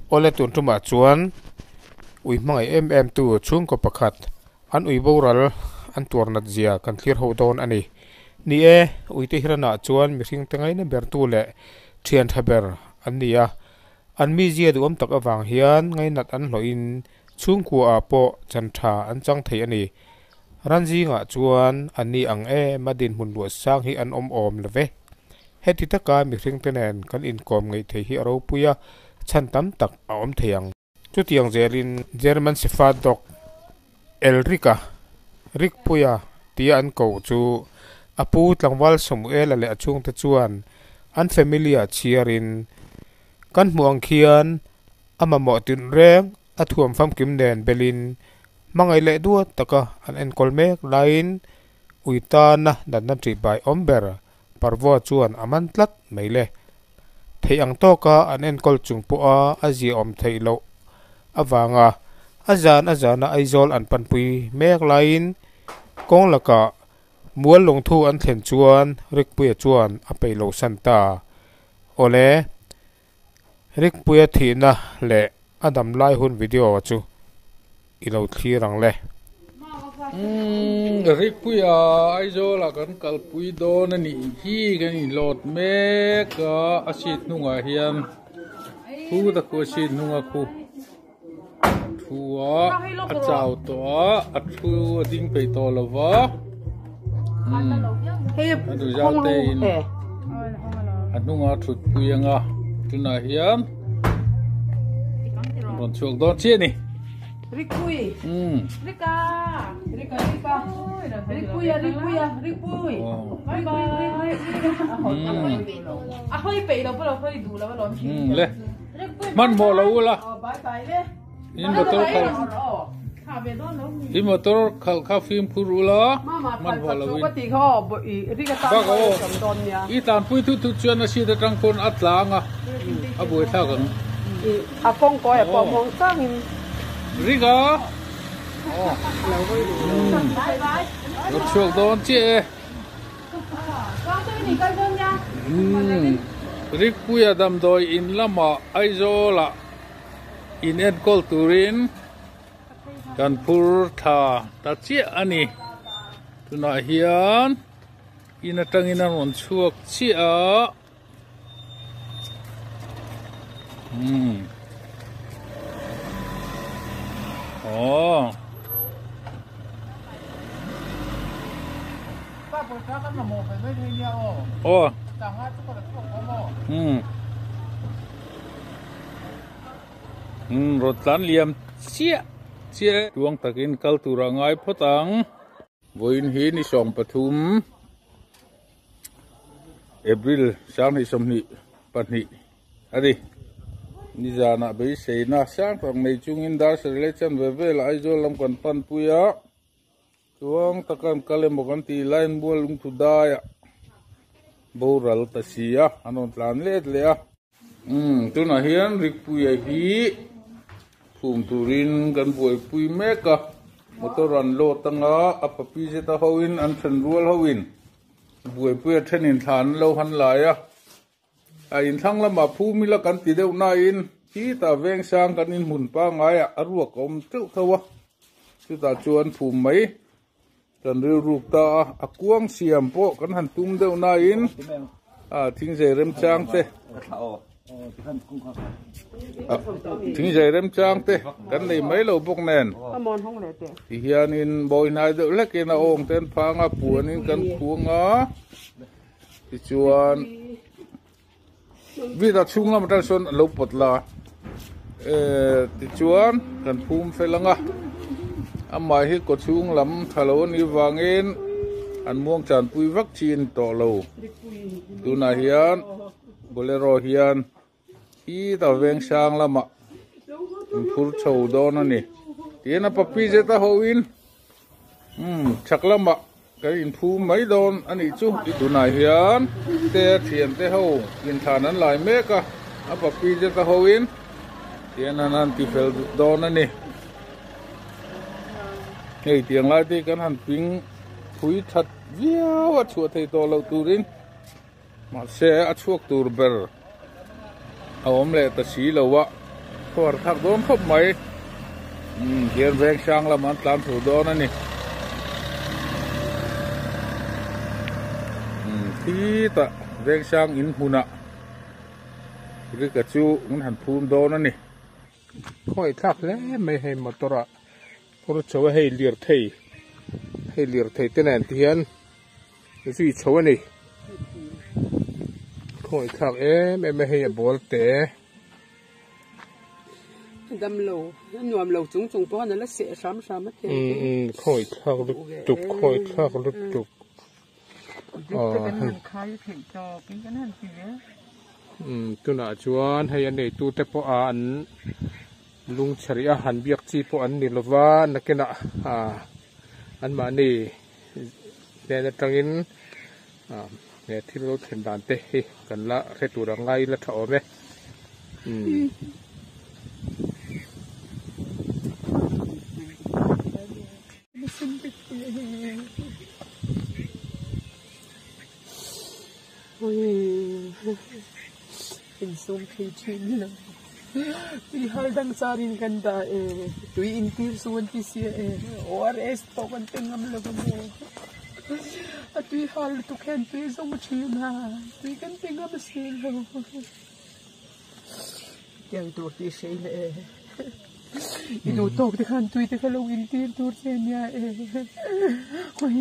Awle tun tumah chuan ui hmangaih em em tu chhungkaw pakhat an ui boral an tuar nat zia kan thlir ho dawn a ni. Ni e, uite hiranah chuan mihring te ngaina ber tu leh thian tha ber an ni a, an mizia duhawm tak avang hian ngainat an hlawhin chhungkua ah pawh chan tha an chang thei a ni. Ran zingah chuan an ni ang em a dinhmun luah sang hi an awm awm lo ve. Heti taka mihringte nen kan inkawm ngeih thei hi a ropui a, chhan tam tak a awm thei ang. Chutiang zelin German Shepherd Dog Elric-a, Rikpuia tia an ko chu a pu tlangval Samuel-a leh a chhungte chuan an family-ah chhiarin, Kan hmuh ang khian a mamawh tinreng a thuam famkim nen belin hmangaih leh duat taka an enkawl mek laiin ui tana natna ṭihbai awm ber Parvoa chuan a man tlat mai le. Theih ang tawka an enkawl chung pawha a ziaawm theih loh avanga a zan a zana Aizawl an panpui mek laiin kawng lakah mual lungthu an thlen chuan Rikpuia chuan a peih loh san ta. Awle, Rikpuia thihna leh a dam lai hun video chu i lo thlir ang le. Umm Rikpuia Aizawl ah kan kalpui dawn a nih hi kan inlawt mek a, a seat hnungah hian khu ta khu a seat hnunga khu a thu a, a chau tawh a, a thu a ding peih tawh lo va umm a duhzau te in a hnungah a thut pui ang a tunah hian rawn chhuak dawn chiah a ni. Rikpui Rika Rika Rika Rikpuia Rikpuia Rikpui Bye bye A hawi peih lo pawh lo hawi duh lo alawm Le Hmanhmawh lo ula in motor khalh in motor khalh kha fimkhur ula hmanhmawh lo in bak aw i tlanpui thut thut chuan a seat atang pawn a tlang a a buaithlak ang. A kawngkawi a pawh muang changin. Rika Lo chhuak dawn chiah e. Rikpuia damdawi in lamah Aizawlah in enkawl turin kan phur thla ta chiah a ni. Tunah hian in atangin a rawn chhuak chiah a. Aw. Aw. Um. Um rawn tlan liam chiah chiah e. Tuang takin kal tur a ngai phawt ang. Vawiin hi ni 13 April 2022 a ni. Nizanah beiseina sang tak nei chungin dar sarih leh chanve velah Aizawl lam kan panpui a, chuang taka an kal emaw kan tih laiin mual lungthu daiah boral ta si a, an rawn tlan let leh a. Umm tunah hian Rikpuia hi phum turin kan buaipui mek a, motor an load anga a papi zeta hoin an then rual hoin buaipuia thenin thla an lo han lai a, a inthlang lamah phum ila kan ti deuh nain khitah vengsang kan inhmun pangaiah a ruak a awm teuh tho a, chutah chuan phum mai Kan rilruk ta a, a kuang siam pawh kan han tum deuh nain a thingzei remchang te thingzei remchang te kan nei mai lo bawk nen ti hianin bawi hnai deuh hlekin a awng te an phang a puanin kan khuang a tichuan vita chhung lam atang sawn a lo pawt la eh tichuan kan phum fel ang a amah hi kaw chhung lam tha lo a nih vangin an muang chanpui vak chin tawh lo tunah hian bolero hian khitah veng sang lamah an phur chho dawn a ni tihian a papi zet a ho in umm chhak lamah. Kan inphum mai dawn a nih chu i tunah hian te thian te ho inthlan an lai mek a, a papi zeta ho in tian an han ti fel dawn a ni. Hei tiang lai te hi kan han ping phui that viau a chhuah thei tawh loh turin mahse a chhuak tur ber a awm leh ta si lo a. Khawar thlak dawn khawp mai. Umm hian veng hrang lamah an tlan chho dawn a ni. Umm khitah veng hrang in hmunah Rika chu an han phum dawn a ni. Khawi thlak hle mai hei motor ah phur chho a hei lirthei hei lirthei te nen ti hian zui chho a ni. Khawi thlak em em a hei a ball te. Damlo a nuam lo chung chung pawh a la seh hram hram a thei te. Umm khawi thlak lutuk khawi thlak lutuk. Umm tunah chuan hei a neitu te pawh a an lungchhe rih a han biak chi pawh an ni lova nakinah ah anmahni hnen atangin ah he thil lo thlen dan te hi kan la hre tur ang ngai ila tha awm e umm. Tui hal dang charin kan dah e tui intir chu an ti sia e ORS pawh kan pe ngam lo emaw a tui hal lutuk hian tui zawng thin a tui kan pe ngam si lo. Tiang tur tih hrei leh e. I duh tawk te khan tui te kha lo in tir tur che nia e. Ui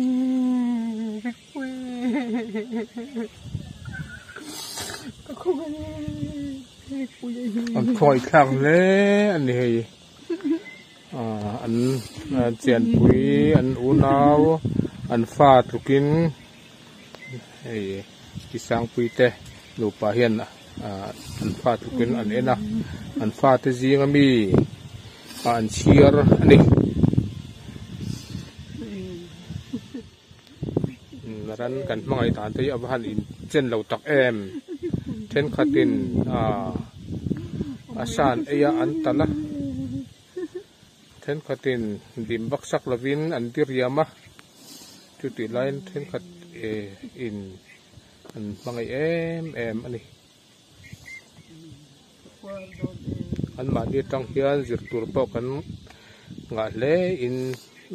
Rikpui. Ka khawngaih e Rikpui a hi. An khawngaih thlak hle a ni hei. An chianpui an unau an fa tlukin hei Tisangpui te nupa hian an fa tlukin an en a an fate zinga mi ah an chhiar a ni ran kan hmangaih dan te hi a va han inchen lo tak em thenkhatin ah a san ei a an talh a thenkhatin dim vak sak lovin an diriam a. Chutih laiin thenkhat in an hmangaih em em a ni. Anmahni atang hian zir tur pawh kan ngah hle in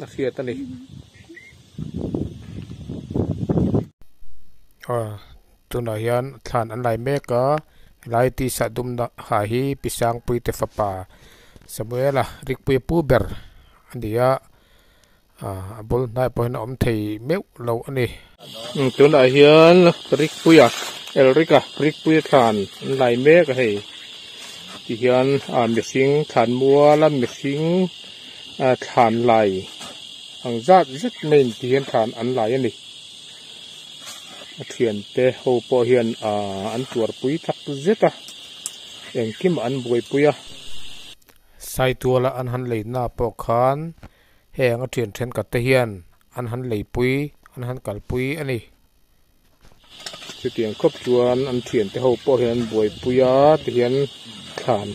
a hriat a ni. Tunah hian thlan an lai mek a, helai tisa dumna ha hi Pi Sangpuite fapa Samuela Rikpuia pu ber a ni a. A bul hnai pawh hian a awm thei meuh lo a ni. Tunah hian Rikpuia Elrika Rikpuia thlan an lai mek a hei tihian mihring thlan muala mihring thlan lai ang zat zet mai in tihian thlan an lai a ni. A thiante ho pawh hian an tuarpui tak zet a engkim an buaipui a. Saituala an han leina pawh khan Heng a thian thenkhat te hian an han leipui an han kalpui a ni. Chutiang khawp chuan an thiante ho pawh hian an buaipui a tihian thlan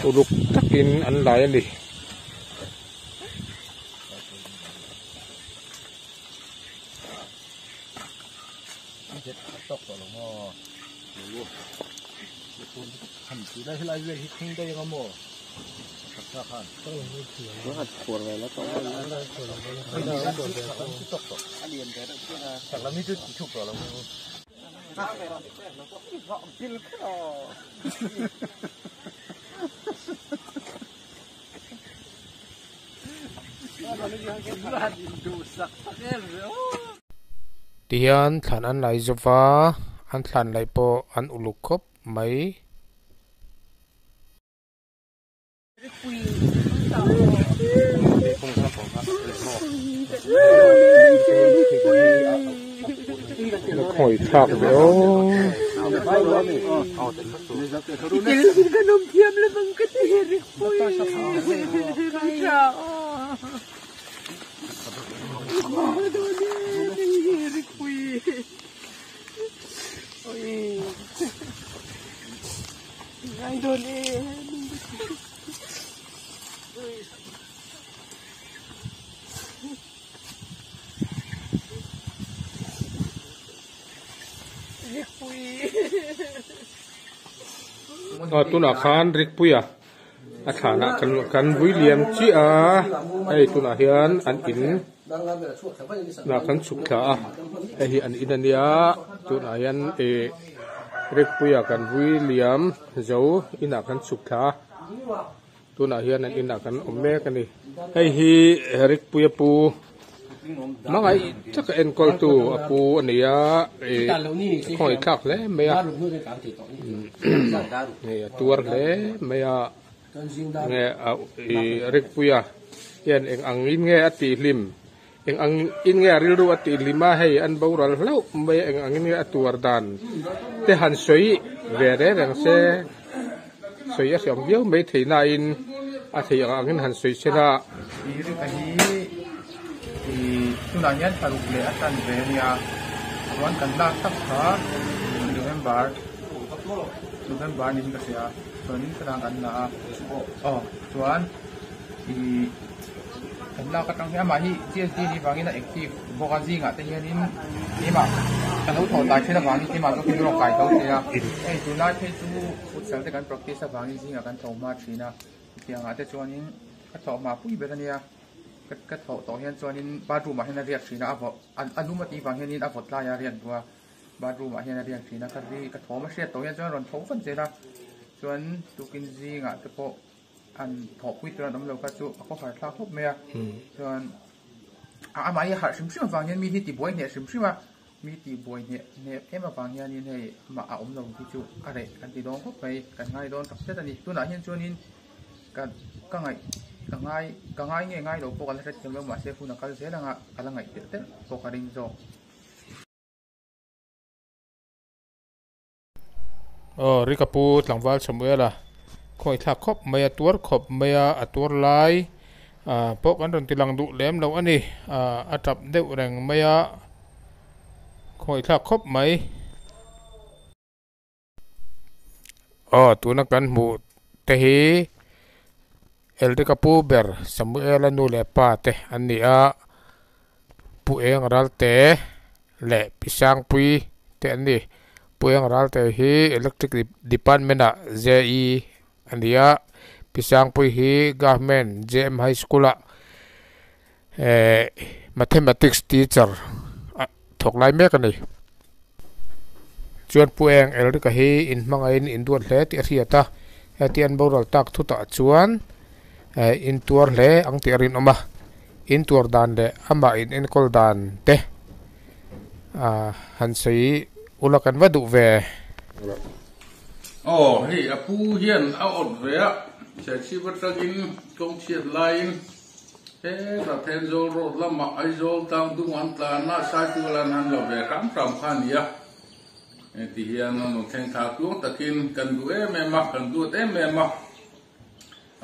uluk takin an lai a ni. Tihian thlan an lai zova an thlan laih pawh an uluk khawp mai. Khawi thlak ve aw. Aw tunah khan Rikpuia a thlanah kan kan vui liam chiah a hei tunah hian an in ah kan chhuk thla a hei hi an in a nia tunah hian ih Rikpuia kan vui liam zo inah kan chhuk thla a tunah hian an inah kan awm mek a ni hei hi Rikpuia pu. Hmangaih taka enkawltu a pu a ni a, ih khawngaih thlak hle mai a, hei a tuar hle mai a, nge a ih Rikpuia hian eng ang in nge a tih hlim, eng ang in nge a rilru a tih hlim a, hei an boral hlauh mai a, eng ang in nge a tuar dan te han sawi ve reng reng se, sawi a hriam viau mai thei nain a theih ang angin han sawi chhen a. Ih Rika hi ih tunah hian paruk leh a tan ve a nia chuan kan lak tak kha November November niin ka hria chuanin thlalak an la a aw chuan ih kan lak atang hian amah hi GSD nih vangin a active bawk a zingah te hianin keimah ka lo thawh tlai thin avangin keimah zawk hi rawng kai tho thei a hei tunlai phei chu futsal te kan practice avangin zingah kan tho hma thin a hetiangah te chuanin ka thawh hma pui ber a nia ka ka thawh tawh hian chuanin bathroom ah hian a riak thin a a vawh a lum a tih vang hianin a vawt lai a riak duh a bathroom ah hian a riak thin a ka ri ka thawm a hriat tawh hian chuan a rawn tho vat zel a chuan tukin zingah te pawh. an thawhpui tur an awm lo kha chu a khawhar thlak khawp mai a chuan amah hi a harh hrim hrim avang hian mi hi tibuai hneh hrim hrim a mi tibuai hneh hneh em avang hianin hei amah a awm lo hi chu a reh kan ti dawn khawp mai kan ngai dawn tak zet a ni tunah hian chuanin ka ka ngaih ka ngai ka ngai nge ngai lo pawh ka la hrethiam lo mahse hun a kal zel anga ka la ngaih telh telh pawh ka ring zawk. Aw Rika pu tlangval Samuela khawi thlak khawp mai a tuar khawp mai a a tuar lai ah pawh kan rawn ti lang duh lem lo a ni ah a tap deuh reng mai a khawi thlak khawp mai. Aw tuna kan hmuh te hi Elrika pu ber Samuela nu leh pa te an ni a Pu Eng Ralte. leh Pi Sangpui te an ni. Pu Eng Ralte hi Electric Department ah JE a ni a, Pi Sangpui hi Government JM High School ah eh Mathematics teacher a thawk lai mek a ni. Chuan Pu Eng Elrika hi inhmangaihin induat hle tih a hriat a, heti an boral tak thutah chuan eh intuar hle ang tih a rinawm a. In tuar dan leh amah in enkawl dan te ah han sawi ula kan va duh ve. Aw hei a pu hian a awt ve a, Serchhip atangin kawng chhiat laiin hetah Thenzawl road lamah Aizawl tlang dung an tlan a, Saitual an han la ve hram hram kha a ni a, heti hian an rawn thleng thla tluang takin kan duh em em a, kan duat em em a.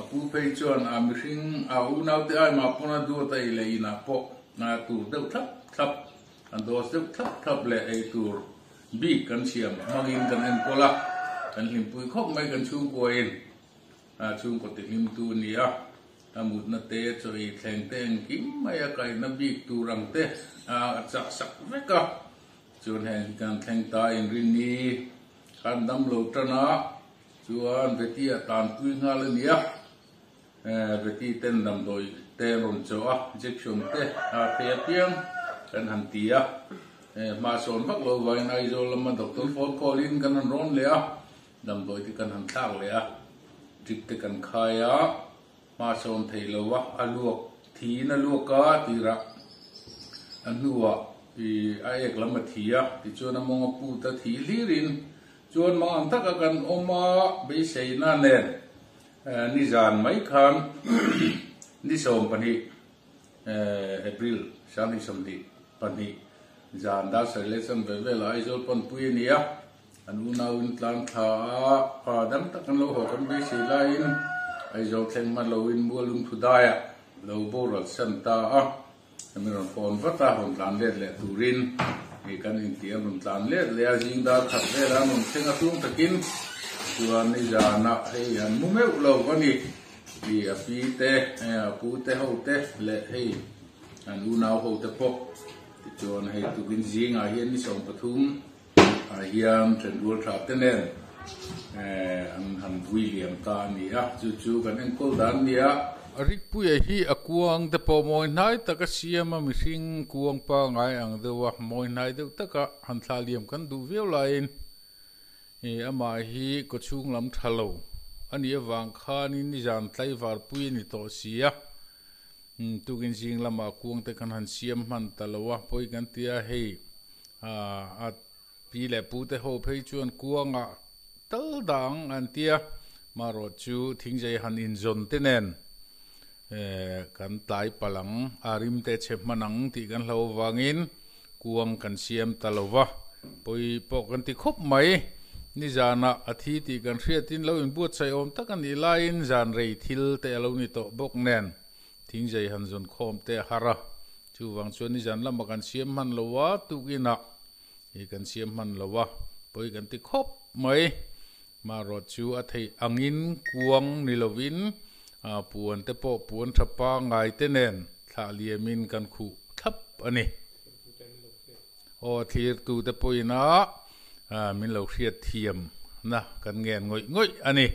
A pu phei chuan a mihring a unaute aimah pawn a duat a ei leh inah pawh a tur deuh thlap thlap, a dose deuh thlap thlap leh ei tur bik kan siam hmangin kan enkawl a, kan hlimpui khawp mai kan chhungkuain a chhungkaw tihlimtu a ni a, a mutna te chaw ei thleng te engkim mai a kaihna bik tur ang te a chah sak vek a, chuan heng hi kan thleng ta inrinni khan damlo tan a. Chuan Betty a tanpui nghal a nia, Betty ten damdawi te an rawn chawh a, injection te a thei apiang kan han ti a, hma sawn vak lo vangin Aizawl lama doctor phone call in kan han rawn leh a, damdawi te kan han thlak leh a, drip te kan khai a, hma sawn thei lo a, a luak thiin a luak a tirah a hnuah a ek lam a thi a, tichuan a mawng a put a thi hlirin Chuan mang ang taka kan awm a beiseina nen nizan mai khan ni 12 April 2022 zan dar sarih leh chan ve vel ah Aizawl panpui a ni a, an unauin tlang thla a pa dang tak an lo haw kan beisei laiin Aizawl thleng hma loin Mualung Thudaiah lo boral san ta a. Kan rawn phone vat a, rawn tlan let leh turin ih kan intih an rawn tlan let leh a, zing dar khat velah an rawn thleng a tlung takin chuan nizanah hei an mu meuh lo a ni, ih a pi te, a pu te ho te leh hei an unau ho te pawh tichuan hei tukin zingah hian ni 13 ah hian thenrual tha te nen. An han vui liam ta a ni a, chu chu kan enkawl dan a ni a. Rikpuia hi a kuang te pawh mawi hnai taka siam a, mihring kuang pangai ang deuh a, mawi hnai deuh taka han thlah liam kan duh viau laiin amah hi kawchhung lam tha lo a nih avang khanin nizan tlaivar pui a ni tawh si a, tukin zing lamah kuang te kan han siam hman ta lo a, pawi kan ti a, hei a. Pi leh pu te ho phei chuan kuangah tal dang an tia, marawh chu thingzei han inzawn te nen kan tlai palh ang, a rim te chhe hman ang tih kan hlo avangin kuang kan siam ta lo va, pawi pawh kan ti khawp mai. Nizanah a thi tih kan hriatin lo inbuatsaih awm tak a nih laiin zan rei thil te a lo ni tawh bawk nen thingzei han zawn khawm te a har a, chuvang chuan nizan lamah kan siam hman lo a, tukinah hi kan siam hman lo a, pawi kan ti khawp mai. Marawh chu a theih angin kuang ni lovin puan te pawh puan tha pangngai te nen thlah liamin kan khuh thlap a ni. Aw thlirtu te pawhin a min lo hriat thiam na kan ngen ngawih ngawih a ni.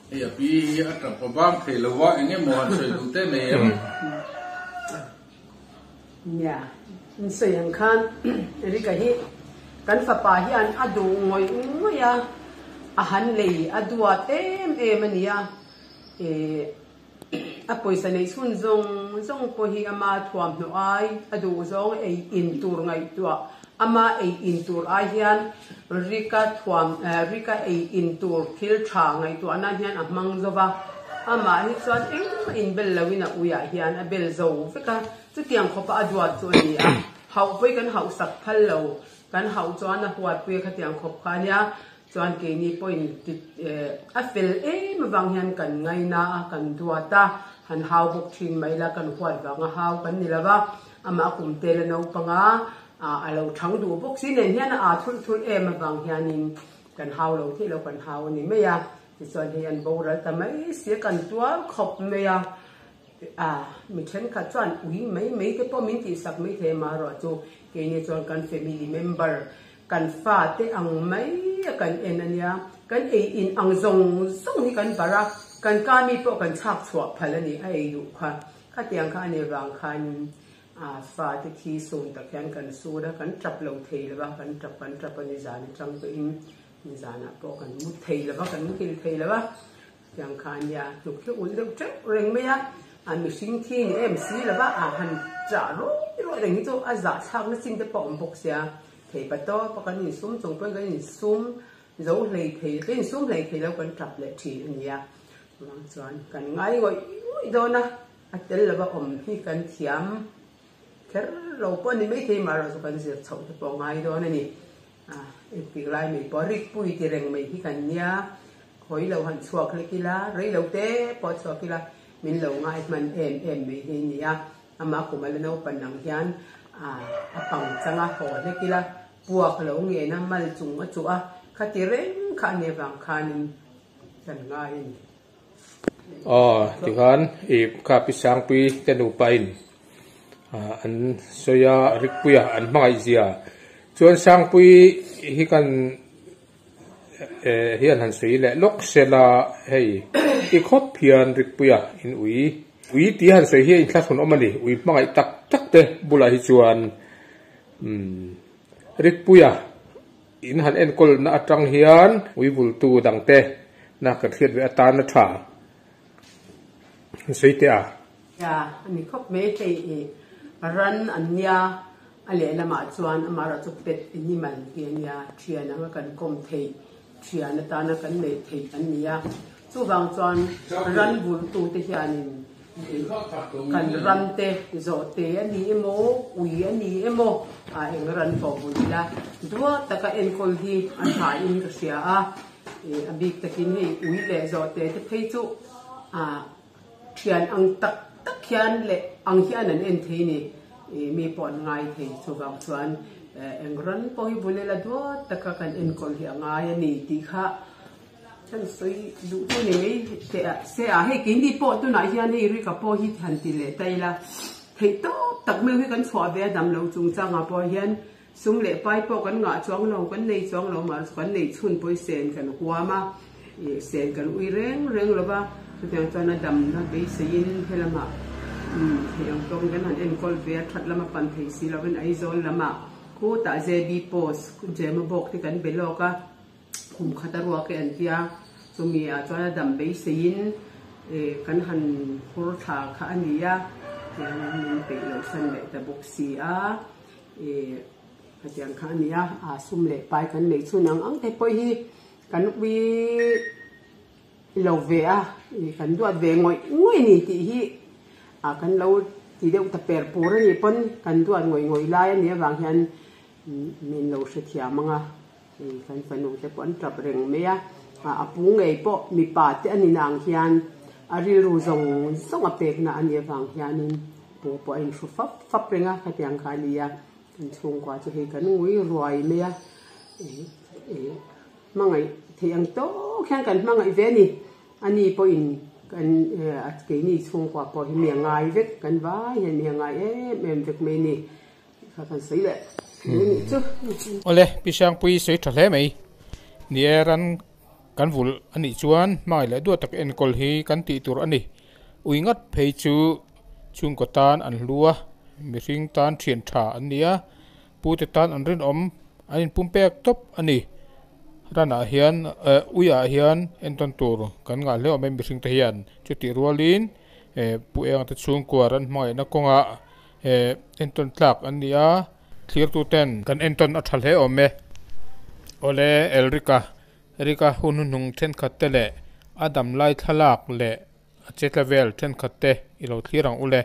Hei a pi hi a tap a bang thei lo va, eng emaw han sawi duh te nei em? Nia, in sawi ang khan Erika hi kan fapa hian a duh ngawih ngawih a, a han lei a duat em em a nia. Ih a pawisa neih chhun zawng zawng pawh hi ama thuamhnaw ai a duh zawng ei in tur ngaihtuah ama ei in tur ai hian Rika thuam Rika ei in tur thil tha ngaihtuah nan hian a hmang zo va, amah hi chuan engmah in bel loin a uiah hian a bel zo vek a, chutiang khawpa a duat chu a ni a, hauh pawh hi kan hauh sak phal lo, kan hauh chuan a huatpui a khatiang khawp kha a nia. Chuan keini pawhin a fel em avang hian kan ngaina a, kan duat a, han hau bawk thin mai la, kan huat vanga hau kan ni lo va, amah kum tel a naupang a, a lo thang duh bawk si nen hian a aa thulh thulh em avang hianin kan hau lo theih lo, kan hau a ni mai a. Tichuan hei an boral ta mai si a, kan tuar khawp mai a, a mi thenkhat chuan ui mai mai te pawh min tihsak mai thei a, marawh chu keini chuan kan family member Kan fate ang mai a kan en a nia, kan ei in ang zawng zawng hi kan barh a, kan ka mi pawh kan chhak chhuah phal a ni, a ei duh kha. Khatiang kha a ni vang khan fate thi sum tak hian kan sur a, kan tap lo thei lo va, kan tap kan tap a ni zan atang pawhin nizanah pawh kan mu thei lo va, kan muhil thei lo va. Tiang kha a nia, hnuk hi ulh deuh teuh reng mai a, a mihring thi ni em si lo va, a han chah rawih rawih reng hi chu a zahthlak na chin te pawh a awm bawk sia. Thei pa tawp a kan insum chung pawhin kan insum zo hlei thei, kan insum hlei thei lo kan tap leh thin a nia. Chuvang chuan kan ngai ngawih ngawih dawn a, a tel lova awm hi kan thiam kher lo pawh a ni maithei marawh chu kan zir chhoh te pawh a ngai dawn a ni. A, engtik lai mai pawh rikpui ti reng mai hi kan nia, khawi lo han chhuak hlek ila, rei lo te pawh chhuak ila min lo ngai hman em em mai hi a nia. Ama kum a la naupan ang hian a pang chang a haw hlek ila, puak lo ngen a, mal chung a chuh a, khati reng kha a nih avang khanin kan ngai a ni. Aw, tikhan i kha Pi Sangpui te nupa in an sawi a, Rikpuia an hmangaih zia. Chuan Sangpui hi kan hian han sawi leh lawk sela hei ti khawp hian Rikpuia in ui ui tih han sawi hi a inthlahrun awm a ni. Ui hmangaih tak tak te bulah hi chuan Rikpuia In han enkawlna atang hian uivultu dangte na kan hriat ve atan a tha sawi teh a. Ya, a ni khawp mai hei i ran an nia, a lehlamah chuan amaherawh chu pet animal hi a nia, thian anga kan kawm theih, thian atana kan neih theih an ni a. Chuvang chuan ran vultute hianin kan ramte zawhte a ni emaw, ui a ni emaw a eng ran pawh vul ila duat taka enkawl hi a thain ka hria a. A bik takin hei ui leh zawhte te phei chu thian ang tak tak hian leh ang hian an en thei ni. Mi pawh an ngai thei. Chuvang chuan eng ran pawh hi vul ila duat taka kan enkawl hi a ngai a ni tih kha Kan sawi duh chu ni mai teh a se a, hei keini pawh tunah hian hei Rika pawh hi han ti leh ta ila, theih tawp tak meuh hi kan chhuah ve a dam lo chungchangah pawh hian Sum leh pai pawh kan ngah chuang lo, kan nei chuang lo mah kan nei chhun pawh hi sen kan huam a, ih sen kan ui reng reng lo va, chutiang chuan a damna beiseiin helamah umm thei ang tawkin kan han enkawl ve a, that lama pan thei si lovin Aizawl lamah khutah JB post Jema bawk te kan be lawk a, kum khat a ruak e an tia, chumi ah chuan a dam beiseiin ih kan han phur thla kha a ni a, tiang min peih loh san leh ta bawk si a. Ih hetiang kha a ni a, aa sum leh pai kan neih chhun ang ang te pawh hi kan ui lo ve a, ih kan duat ve ngawih ngawih a ni tih hi ah kan lo ti deuh ta per pur a nih pawn kan duat ngawih ngawih lai a nih avang hian min lo hrethiam ang a, ih kan fanu te pawh an tap reng mai a, a pu ngei pawh mipa te a ni na ang hian a rilru zawng zawng a pekna a nih avang hianin. Pawh pawh a inhru fap fap reng a, khatiang kha a ni a, kan chhungkua chu hei kan ngui ruai mai a, ih ih hmangaih theih ang tawk hian kan hmangaih ve a ni, a ni pawhin kan keini chhungkua pawh hi mi a ngai vek, kan vai hian mi a ngai em em vek mai a ni, kha kan sawi leh mai nih chu. Awle, Pi Hrangpuii sawi tha hle mai, ni e ran kan vulh a nih chuan hmangaih leh duat tak enkawl hi kan tih tur a ni. Ui ngat phei chu chhungkaw tan an hlu a, mihring tan thian tha an ni a, pute tan an rinawm an inpum pek tawp a ni. Ranah hian eh uiah hian entawn tur kan ngah hle awm e mihring te hian chutih rualin eh pu eng te chhungkua ran hmangaihna kawngah eh entawn tlak an ni a, thlirtu ten kan entawn a tha hle awm e. Awle Elrika Rika hun hnuhnung thenkhat te leh a damlai thlalak leh a che tla vel thenkhat te i lo thlir ang u le.